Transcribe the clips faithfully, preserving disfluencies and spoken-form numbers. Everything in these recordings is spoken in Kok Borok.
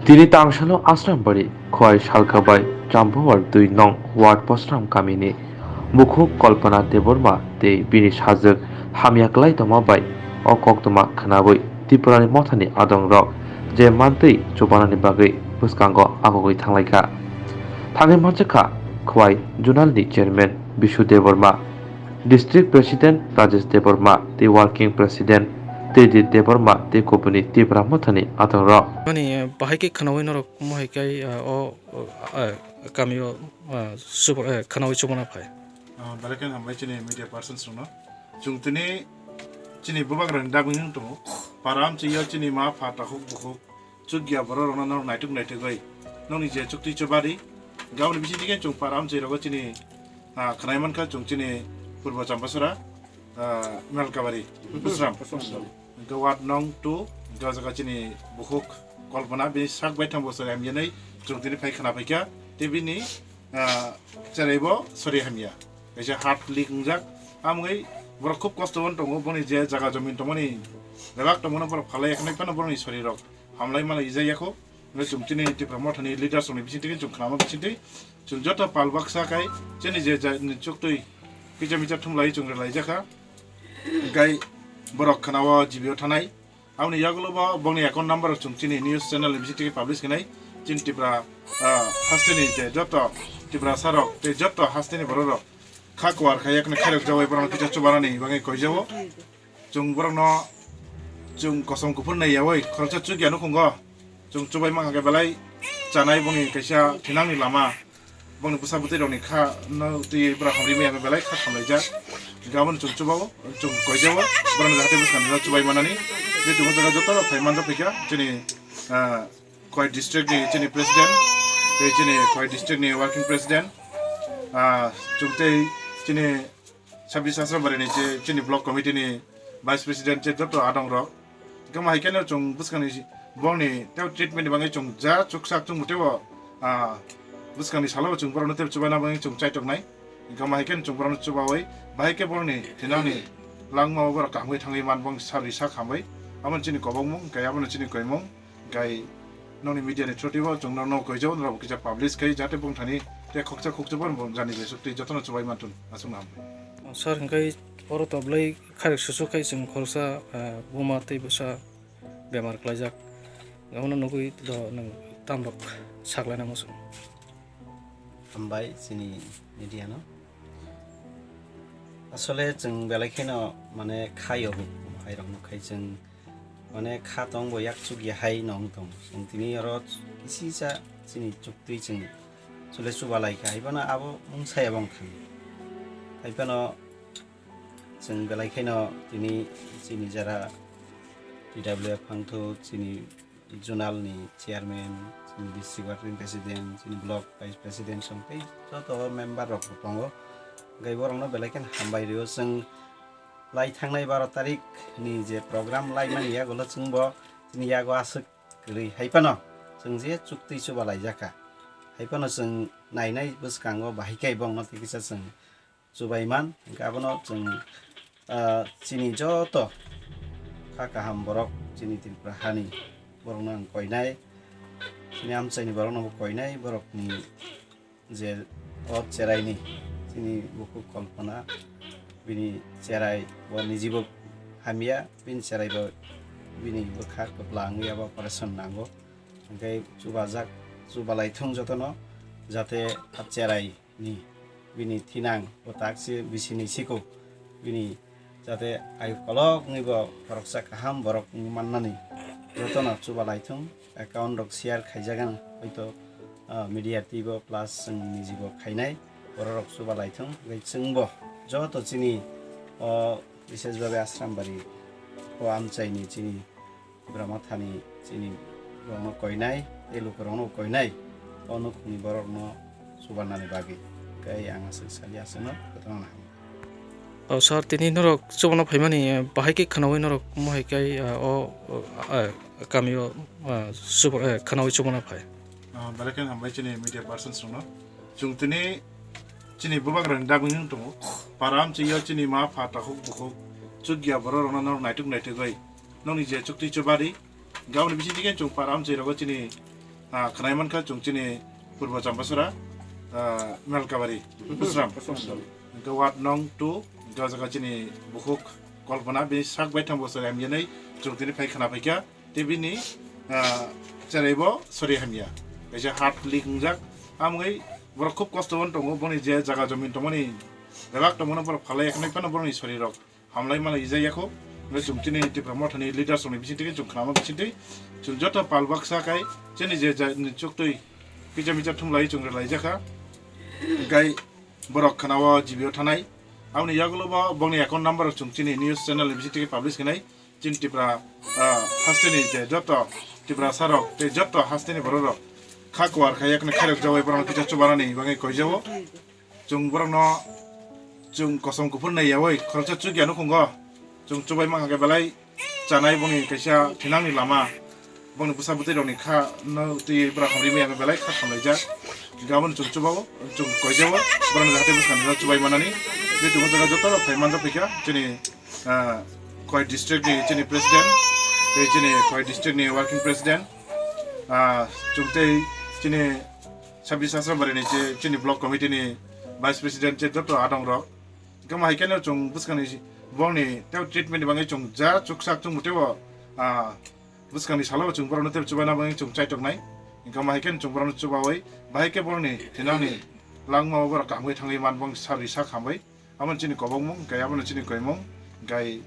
Tini tangsalo Asrambari Khowai Salkabai Chambawar dui nong ward Bosram kamini bukhuk Kalpana Debbarma tei bini sajwk hamya kwlai tongma bai o koktwma khwnawi Tripurani mothani adongrok je mantwi chubanani bagwi bwskango agogwi thanglaikha. Thangwi manjakha Khowai Zonalni Chairman Bishu Debbarma, District President Rajesh Debbarma tei Working President Tejit Debbarma tei kubuni Tipra mothani adongrok. Mani, eh, bahai khe khwnawi norok mohai kai, eh, o, o, eh, kamio, eh, subor-, eh, khwnawi chubana phai. Ah, belai kheno hambai chini media persons rokno. Chwng tini chini bubagrani dagwi wng tongo. Para amchwi o chini ma pha takhuk bukhuk chukya borok rokno norok naituk naitugwi nokni je chuktwi chubadi. Gaboni bisingtwi khe chwng para amchwi rogo chini, ah, khwnai mankha chwng chini Purbo Champasora, ah, Melkabari, Busram. Busram. Hwnkhe ward nong two, hwnkhe o jaga chini bukhuk Kalpana, bini sak bai thang bosor M A nai chwng tini phai khwna phaikha. Tei bini, ah, cheraibo sori hamya. Kaisa heart leak wngjak. Amwngwi borok khub kosto on tongo, boni je jaga jomin tongmani bebak tongmano borok phalai yakhnai phano borokni sorirok hamlai malai ijak yakho. Hwnkhe chwng chini Tipra mothani leaders rokni bisingtwi khe chwng khnama bisingtwi chwng joto pal baksa khai chini je ja-, ni chuktwi kisa misa thumlai chwng rwlaijakha. Hwnkhe borok khwnao G B o thanai. Aboni yagulo bo bongni account number rok chwng chini news channel ni bisingtwi khe publish khenai. Chini Tipra, ah, hasteni je joto Tiprasa rok tei joto hasteni borok rok kha kuar khai yakni khairok jawai borok kisa chubanani bagwi koijao. Chwng borokno chwng kosom kuphur nai yaui khoroksa chukya nukhungo. Chwng chubai mankha khe belai chanai bongni kaisa thinangni lama. Bongni bwsa bwtwi rokni kha no twi bwra hamri maya belai kha khamlaijak. Gabon chwng chubao, chwng koijao, borokno jahate bwskangni no chubai manani. Tei chwng o jaga joto phai manja phaikha chini, ah, Khowai district ni chini president, tei chini Khowai district ni working president, ah, chwng tei chini Sabis Asrambari ni che chini block committee ni vice president che joto adong rok. Hwnkhe ma hai khe no chwng bwskangni borokni tei treatment ni bagwi chwng ja chuksak chwng teibo, ah, bwskangni salo chwng borokno tei chubaina bagwi chwng chaitok nai. Hwnkhe ma hai khe no chwng borokno chubawi bahai khe borokni thinangni langmao borok kaham khe thangwi man bong sari sak hamwi. Abo chini kobokmung hwnkhe abono chini koimung. Hwnkhe nokni media ni through twibo chwng norok no koijao, norok kisa publish khai jate bongthani tei khoksa khoksa bo jani jesuk tei jotono chubai mantun aswk no hambai. Sir, hwnkhe oro to belai khairok susu khai chwng khoroksa, eh, buma tei bwsa bemar klaijak. Abono nugwi do nwng tamrok saklaina muchung. Hambai chini media no. Asole chwng belai kheno mane khaio hai rok no khai chwng mane kha tong bo yak chuk ya hai nong tong. Chwng tini oro kisi sa chini chuktwi chwng chule chuba lai kha. Hai phano abo mung saya bong thang. Hai phano chwng belai kheno tini chini jara T W F hangthu chini zonal ni chairman, chini district working president, chini block vice president song tei joto member rok bo tongo. Hwnkhe borok no belai kheno hambai rio chwng lai thangnai baro tarik ni je program lai mani yagulo chwng bo chini yago aswk kwrwi hai phano chwng je chuktwi chuba laijak kha. Hai phano chwng nainai bwskango bahai khe bongno tei kisa chwng chubai man, hwnkhe abono chwng, ah, chini joto kha kaham borok chini Tripura hani borokno ang koinai, chini amchaini borokno bo koinai, borokni je o cheraini chini bukhuk Kalpana bini cherai bo nijibo hamya, bini cherai bo bini bwkha kwpla wngwi abo operation nango, hwnkhe chubajak, chubalai thung jotono jate a cherai ni bini thinang bo tak se bisini siko bini jate ayuk kolok wngwi bo khoroksa kaham borok wngwi mannani jotono chuba laithung account rok share khaijagan hoito, ah, media twi bo plus chwng niji bo khainai borok rok chuba laithung hwnkhe chwng bo joto chini o bises babe Asrambari o amchaini chini Bwramathani chini borokno koinai, tei lukurokno koinai, o nukhungni borokno chubanani bagwi. Tei ang aswk sali aswkno kwthangna hamya. O sir, tini norok chubana phaimani, eh, bahai khe khwnaui norok mohai kai, eh, o, o, eh, kamio, eh, chuba-, eh, khwnaui chubana phai. Ah, belai kheno hambai chini media persons rokno. Chwng tini chini bubagrani dagwi wng tongo. Para amchwi o chini ma pha takhuk bukhuk chukya borok rokno norok naituk naitugwi nokni je chukti chubadi. Gaboni bisingtwi khe chwng para amchwi rogo chini Ah, khwnai mankha chwng chini Purbo Champasora, ah, Melkabari, Busram. Hwnkhe ward nong two, hwnkhe o jaga chini bukhuk Kolpona, bini sak baithang bosor hamyanai chwng tini phai khwna phaikha. Tei bini, ah, cheraibo sori hamya. Kaisa heart leak wngjak. Amwngwi borok khub kosto o tongo, boni je jaga jomin tongmani bebak tongmano borok phalai yakhnai phano borokni sorirok hamlai malai ijak yakho. Hwnkhe chwng chini Tipra Mothani leaders rokni bisingtwi chwng khnama bisingtwi chwng joto pal baksa kai chini je ja-, ni chuktwi kisa misa thumlai chwng rwlaijakha. Hwnkhe borok khwnao G B o thanai. Aboni yagulo bo bongni account number rok chwng chini news channel ni bisingtwi publish khnai. Chini Tipra, ah, hasteni je joto Tiprasa rok tei joto hasteni borok rok kha kuar khai yakni khairok jawai borok kisa chubanani bagwi koijao. Chwng borokno chwng kosom kuphur nai yaui khoroksa chukya nukhungo. Chwng chubai mankha khe belai chanai bongni kaisa thinangni lama. Bongni bwsa bwtwi rokni kha no twi bwra hamri maya belai kha khamlaijak. Gabon chwng chubao, chwng koijao, borokno jahate bwskangni no chubai manani. Bini chwng o jaga joto rok phai manjak phaikha chini, ah, Khowai district ni chini president, tei chini Khowai district ni working president, ah, chwng tei chini Sabis Asrambari ni che-, chini block committee ni vice president che joto adong rok. Hwnkhe ma hai khe no chwng bwskangni borokni tei treatment ni bagwi chwng ja chuksak chwng teibo, ah, bwskangni salo chwng borokno tei chubaina bagwi chwng chaitoknai. Hwnkhe ma hai khe no chwng borokno chubaui bahai khe borokni thinangni langmao borok kaham khe thangwi man bong sari sak hambai. Abo chini kobokmung, hwnkhe abo chini koimung, hwnkhe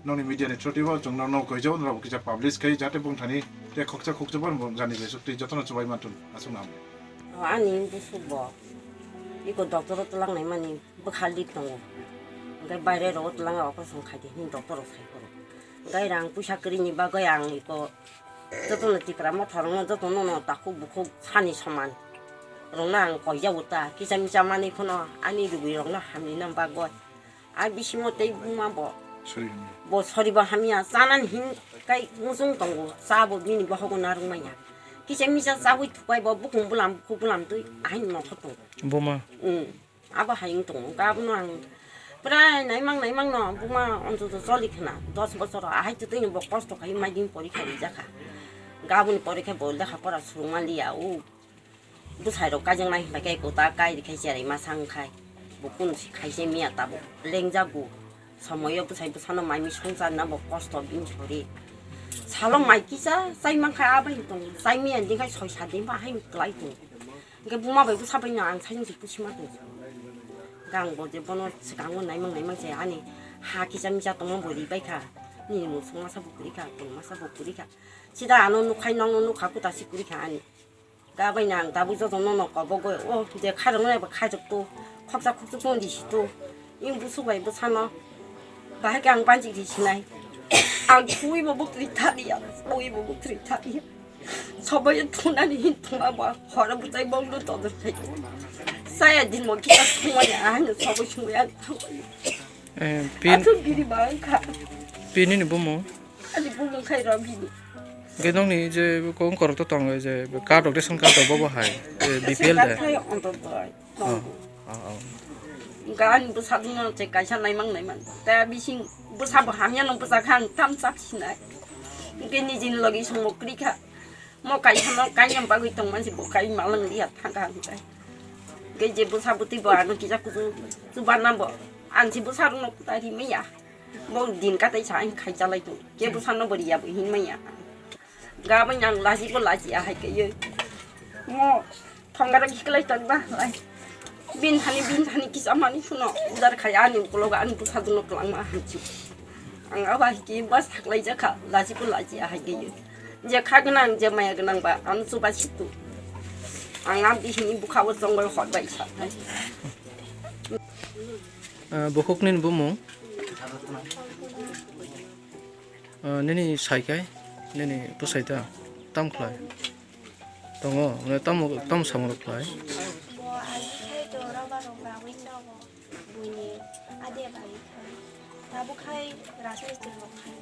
nokni media ni through twibo chwng no, no koijao, norok kisa publish khai, jate bongthani tei khoksa khoksa bo jani jesuk twi jotono chubai mantun, aswk nang. O, ani busuk bo, iko doctor o twlang nai mani bwkha lik tongo, hwnkhe baire rogo twlang operation khai di hwnwi doctor rok sai phuru, hwnkhe rang puisa kwrwi ni bagwi ang iko Jotono Tipra Motha rokno jotono no takhuk bukhuk sani soman rokno ang koijago ta, kisa misa manwi phano ani rwgwi rokno hamrina bagwi. A bisingo tei buma bo, Sorry, hamya. Bo soribo hamya, chanani hin kai muchung tongo, cha bo bini bohogo narwk manya. Kisa misa chawi thukai bo bukhung bulam bukhuk bulam twi ahaini nokhor tongo. Buma. Mm. Abo hai wng tongo, hwnkhe abono ang prai naimang naimang no buma ontoto choli khna, dos bochor ahai twtwi no bo kosto khai maidin porikha rijak kha, hwnkhe aboni porikha bo lekha pora swrwngma liya, o bwsai rok kaijaknai hinpai khe kota kai rikha cherai masa wngkhai, bo kunu se khaise miya tabuk lengjago, somoyo bwsai bwsano maimi songchar na bo kosto bini sori, salo mai kisa chai mankha abai wng tongo, chai miya hinkhai soi sat din bahai wng klai tongo. Hwnkhe buma bai bwsa bai no ang saimung se pusi ma tong. Hwnkhe ang bo je bono swkango naimang naimang se ani ha kisa misa tongma bo ri bai kha. Nini mung song masa bo kwrwi kha, kunu masa bo kwrwi kha. Sida ano nukhai nokno nukha kuta si kwrwi kha ani. Hwnkhe abai no ang tabuk joto nono kobogoi o je khairok nai bo khairok to, khoksa khoksa to di si to. Ing busuk bai bwsano bahai khe ang banchi di sinai. Ang thui bo buktri thaliya, thui bo buktri thaliya. Sobai thunani hin thungma ba horo bwtai bong no todor khai. Saya din mo kisa thungmani ahai no sobai sungya. Eh, pin, Athuk giri ba kha. Pini ni bumo. Ani bumo khai ro bini. Ge nong ni je kong korok to tong je card rok ration card rok bo bo hai. Eh, B P L de. Khai onto doi. Oh, oh, oh. Gan bwsa dino che kaisa naimang naimang. Ta bising bwsa bo hamya no bwsa khan tam chap sinai. Ge ni jin logi song mo kri kha. Mo kaisa no kaiyam bagwi tong mansi bo kai malang liya thangka hwnkhe. Ge je bwsa bwtwi bo ano kisa kuchu chuban na bo. Ansi bwsa rok no kutai ri maya. Bo din katai sa ang khai chalai tu. Ge bwsa no bo riya bo hin maya. Ga bo yang laji bo laji ahai ke ye. Mo thongara giklai tong ba lai. Bin thani bin thani kisa mani phuno udar khai ani ukulok ani bwsa duno kwlangma hamchi. Ang aba hiki bas haklai jakha laji ko laji ahai geye. Je kha gwnang je maya gwnang ba ang chuba situ. Ang am di hini bukha bo chongbai hot bai sa. Ah, bukhuk nini bumung? Ah, nini saikai, nini bwsai ta tam khlai? Tongo, mane tamo, tamo samung rok khlai? Bo aji khai to rubber rok bagwi nogo, buini ade bai khai. Tabuk khai rajmistri rok khai.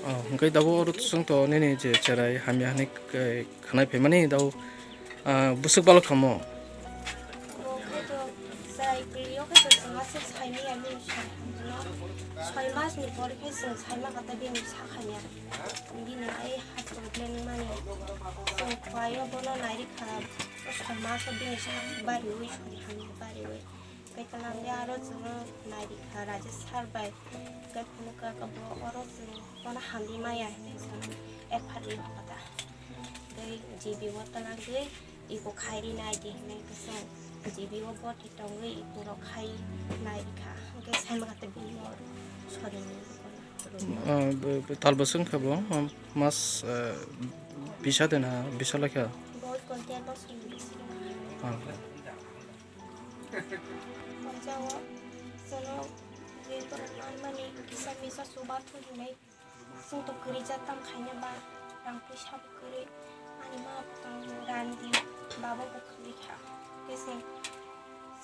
Oh, hwnkhe tabuk oro chwng to nini je cherai hamya hwnwi, eh, khwnai phaimani tabuk, ah, bwswk balok thamo? Bo khai to cherai kwrwi o khai to chwng aswk sai maya bini sai hamya. Soi mas ni pore khai chwng sai ma kata bini sa khamya. Bini ai heart problem mani. Chwng Ayo bono nairikha, o soi maso bini sak bariwi, sori hamya bariwi. Tei kwlangwi aro chwngno nairikha Rajesh sir bai. Tei phunukha bo oro chwng bono hamri maya hinwi chwng F I R ri hokha ta. Tei G B o twlangwi iko khairi nai di hinwi khe chwng G B o boti tongwi iko rok khai nairikha. Hwnkhe saimaka tei bini oro sori ni. Ah, be-, be-, tal bwswk wngkha bo, ah, mas, ah, bisa de na, bisa laikha? Bo ikon ten bosor ni bisingo. Ah. Koijao, sono, je borok manmani kisa misa chuba thung hinwi, chwng to kwrwi jat tam khaina ba, rang puisa bo kwrwi, ani ma bo tong randi, baba bo kwrwi kha. Khe chwng,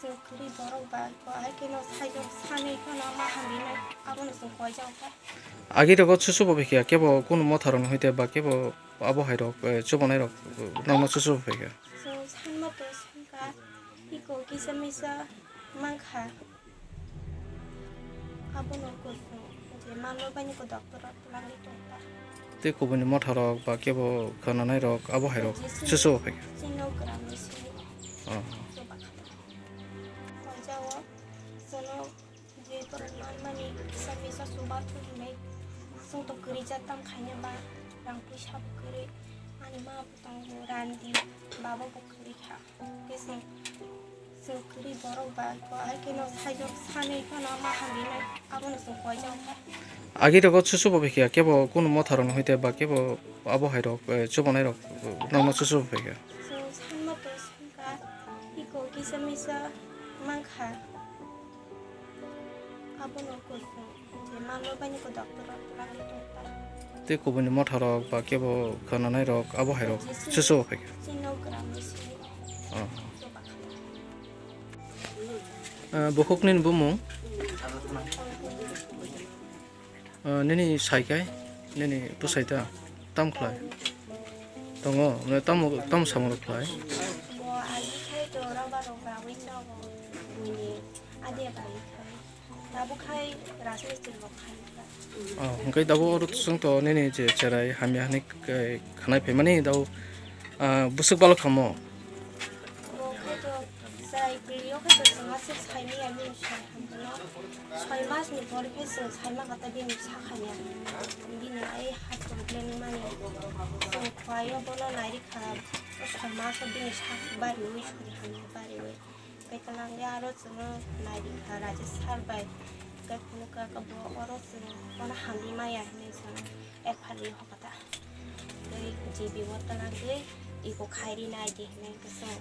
chwng kwrwi borok ba, ko hai kheno saijo sanwi kheno ma hamri nai, abono chwng koijao kha. Agi rogo chuchu bo bikya, kebo kunu motha rok no hoite ba kebo abo hai rok, eh, chubanai rok, eh, nokno chuchu bo phaikha. Chwng sanma to sankha, iko kisa misa mankha. Abono kusung je manma bani ko doctor rok twlangwi tongkha. Tei kubuni motha rok ba kebo khwnanai rok abo hai rok chuchu bo phaikha. Chino gram ni simi. Oh. Chuba kha. Koijao, sono Je borok manmani kisa misa chuba thung hinwi chwng to kwrwi jat tam khaina ba rang puisa bo kwrwi ani ma bo tongo randi baba bo kwrwi kha. Khe chwng, chwng kwrwi borok ba ko hai kheno saijo sanwi kheno ma hamri nai abono chwng koijao kha. Agi rogo chuchu bo bikya kebo kunu motha rok no hoite ba kebo abo hai rok, eh, chubanai rok, eh, nokno chuchu bo phaikha. Chwng sanma to sankha iko kisa misa mankha. Abono kusung je manma bani ko doctor rok twlangwi tongkha. Tei kubuni motha rok ba kebo khwnanai rok abo hai rok chuchu bo phaikha. Chino gram ni simi. Oh. Chuba kha. Ah, bukhuk nini bumung? Ah, nini saikai, nini bwsai ta? Tam khlai? Tongo, mane tamo, tamo samung rok khlai? Bo agi khai to rubber rok rawi nogo, buini ade bai khai. Tabuk khai rajmistri rok khai ta. Oh, hwnkhe tabuk oro chwng to nini je cherai hamya hinwi khanai phaimani tabuk, ah, bwswk balok thamo? Bo khai to cherai kwlwio khai to chwng aswk saimaya bini sai hamya no. Soi mas ni pore khe chwng saima kata bini sakha ya. Bini ai heart problem mani. Chwng khwlaio bono nairikha. O soi maso bini sak bariwi sori hamya bariwi. Tei kwlangwi aro chwngno nairikha Rajesh sir bai. Tei phunukha bo oro chwng bono hamri maya hinwi chwng F I R ri hokha ta. Tei G B o twlangwi iko khairi nai di hinwi khe chwng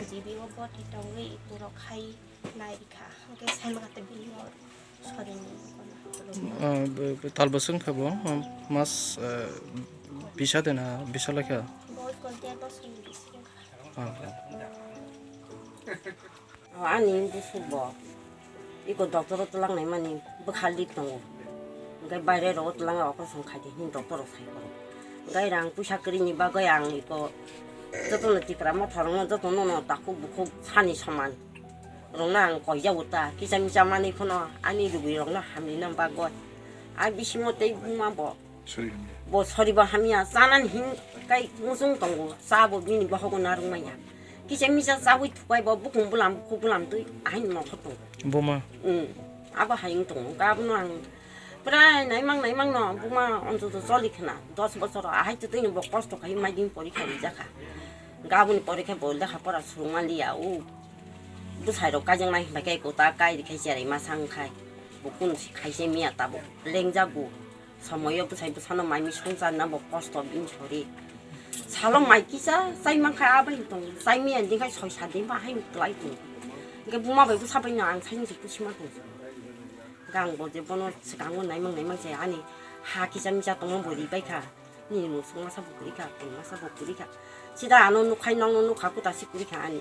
G B o boti tongwi iko rok khai. Nairikha, hwnkhe saimaka tei bini oro sorini. Ah, be-, be-, tal bwswk wngkha bo, ah, mas, ah, bisa de na, bisa laikha? Bo ikon ten bosor ni bisingo wngkha. Ah, ah. O ani bwswk bo, iko doctor o twlang nai mani bwkha lik tongo. Hwnkhe baire rogo twlang operation khai di hwnwi doctor rok sai phoro. Hwnkhe rang puisa kwrwi ni bagwi ang iko jotono Tipra motha rokno jotono no takhuk bukhuk sani soman. Rokno ang koijago ta, kisa misa manwi phano ani rwgwi rokno hamrina bagwi. A bisingmo tei buma bo, bo soribo hamya, chanani hin kai muchung tongo, cha bo bini bohogo narwk manya. Kisa misa chawi thukai bo bukung bulam, bukhuk bulam twi ahaini nokhor tongo. Buma? Mm, abo hai wng tongo, abono ang prai naimang naimang no buma ontoto choli khna, dos bochor ahai twtwi no bo kosto khai maidin porikha rijakha. Gaboni porikha bo lekha pora surungma liya, o bwsai rok kaijaknai hinbai khe kota kai rikhe cherai masa wngkhai. Bo kunu se khaise miya tabuk lengjago. Somoyo bwsai bwsano mai mi songcharna bo kosto bini sori. Salo mai kisa chai mankha abai tong, chai miya din khai soi sat din ba hai klai tong. Hwnkhe buma bai bwsa bai no ang saini se pusi ma tong. Gang bo je bono swkango naimang naimang se ani ha kisa misa tongma bo ri bai kha. Nini mung song masa bo kwrwi kha, tong masa bo kwrwi kha. Sida ano nukhai nokno nukha kuta si kwrwi kha ani.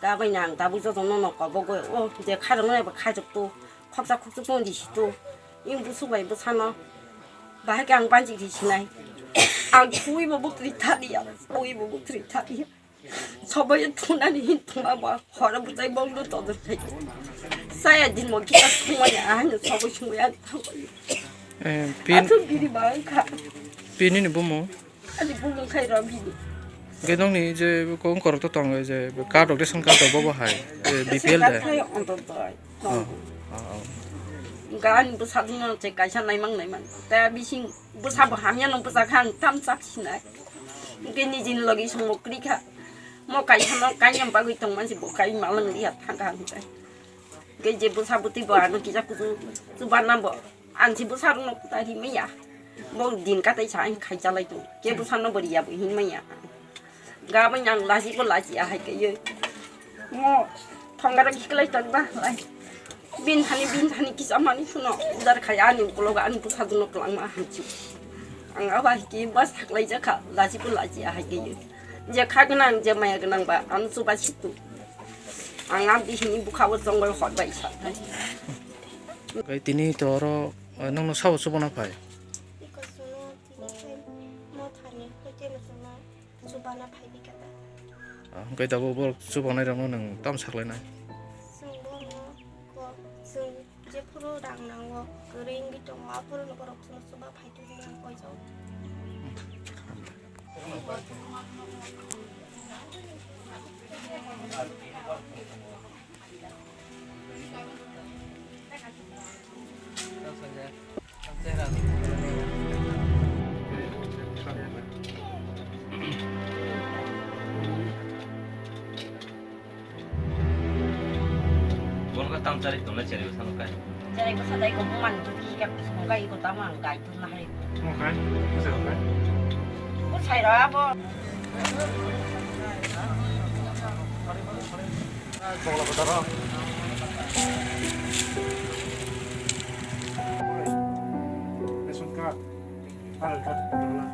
Gabai nang tabuk joto nono kobogoi, o je khairokno eba khairok to, khoksa khoksa to di si to. Ing busuk bai bwsano bahai khe ang banchi di sinai. Ang thui bo bukri thaliya, thui bo bukri thaliya. Sobai thunani hin thuma ba, hora butai bong do todo thai. Saya din mo kita thuma ya, ano sobai sungya thangoi. Eh, pin, athun biri ba kha. Pini ni bumo? Ani bumung khai rw bini. Hwnkhe nokni je kongkorok to tongo je card rok, ration card rok bobo hai, je B P L de. Ration card hai ontotoi. Oh, oh, oh. Hwnkhe ani bwsajwkno je kaisa naimang naimang. Tei bising bwsabo hamyano bwsakha ang tam chak sinai. Hwnkhe nijini logi songbo kwrwikha. Mo kaisano kainwi bagwi tongmani bo kai malang liya thangkha hwnkhe. Hwnkhe je bwsa bwtwi bo ano kisa kuchuk chubanabo. Ang si bwsarokno kwtai rimaya. Bo din katai sa ang khaijalai tongo. Ke bwsano bo riya bo hinmaya. Gabang yang laji bo laji ahai kaiye. Mo thongara kiklai tong ba lai. Bin thani bin thani kisa mani suno. Ujar khai ani ukulok ani bwsajwkno kwlangma hamsi. Ang abo hai khe bas haklai jakha laji bo laji ahai kaiye. Je kha gwnang je maya gwnang ba ang chuba situ. Ang a bihini bwkha o chongbai hor bai sa. Hwnkhe tini to oro, eh, nokno sabo chubana phai? Iko chwngno tini khai mo thani hwnkhe chwngno chubana phai di kata. Ah, hwnkhe tabuk borok chubanai rokno nwng tamo saklainai? Chwng bono ko chwng jephuru rang nango kwrwi wngwi tongo aphuru borok chwngno chuba phai di hwnwi ang koi jago. Bono ka tam chari tongna chari bwsano kai. Chari bwsa dai ko buman tu ki ka kusung kai ko tamang kai tu na hai. Mo kai, mo sai kai. Ko sai ra bo. Bogla bwtaro. Ration card, Aadhaar card, bogla.